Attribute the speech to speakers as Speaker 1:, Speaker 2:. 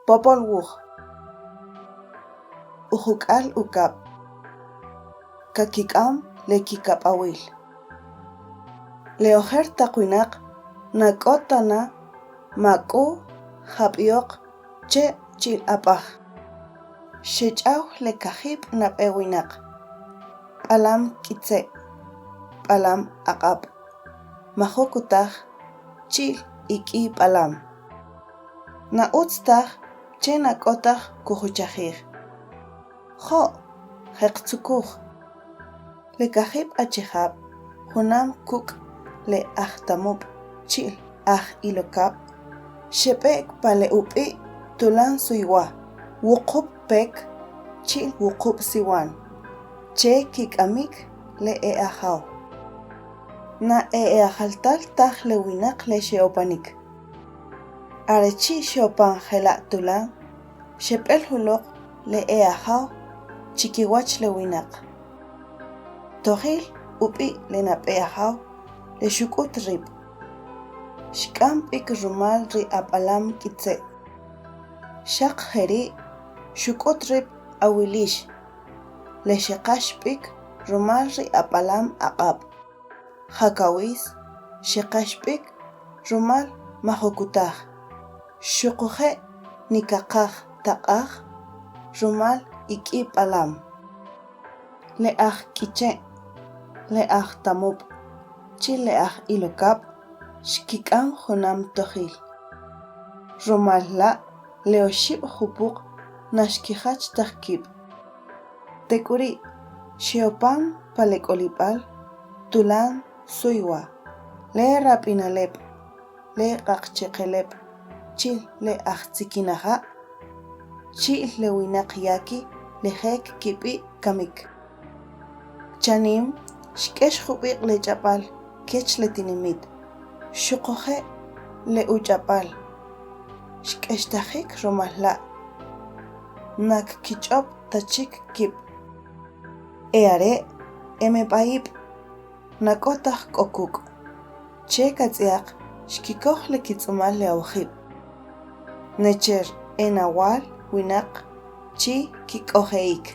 Speaker 1: Popol Wuj. Ujuk'al ukab'. Kakik'am le kikab'awil. Le ojer taq winaq na k'o ta na ma k'u jab'yoq che chi'l ab'aj. Xech'aw le kajib' nab'e winaq, B'alam K'itze', B'alam Aq'ab', Majukutaj chi'l ik'i b'alam. Na utz taj che na k'o taj kujuchajij. Jo', jeqtzukuj. Le kajib' achijab' junam kuk' le ajtamub' chi'l aj ilokab' xeb'e'k pa le ub'i' Tulan Suywa, Wuqub' Pek chi'l Wuqub' Siwan, che kik'amik le e ajaw. Na e e'ajaltal taj le winaq le xe'opanik. Are chi' xe'opan jela' Tulan, xeb'el uloq le e ajaw chikiwach le winaq. Tojil ub'i' le nab'e ajaw le xuk'ut rib'. Xk'am b'ik rumal ri ab'alam K'itze'. Xaq jeri' xuk'ut rib' Awilix, le xeqax b'ik rumal ri ab'alam Aq'ab'. Jakawis xeqax b'ik rumal Majukutaj, xuquje' Nikaqaj Taq'aj rumal Ik'i B'alam. Le aj K'iche', le aj Tamub' chi'l le aj Ilokab' xkik'am junam tojil. Rumal la' le oxib' jupuq na xkijach taj kib'. Tek'uri' xe'opan pa le k'olib'al Tulan Suywa, le Rap'inaleb', le Q'aqcheqeleb' chi'l le Ajtzikinaja', chi'l le winaq Yaqui le je kkib'i' kamik. Chanim xk'ex jub'iq' le ch'ab'al kech le tinimit, xuquje' le uch'ab'al xk'extajik rumal la' na kkich'ob' ta chik kib'. E are' e meb'a'ib' na k'o taj k'o kuk', che katz'yaq xkikoj le kitz'umal le awajib', necher e nawal winaq chi kik'oje'ik.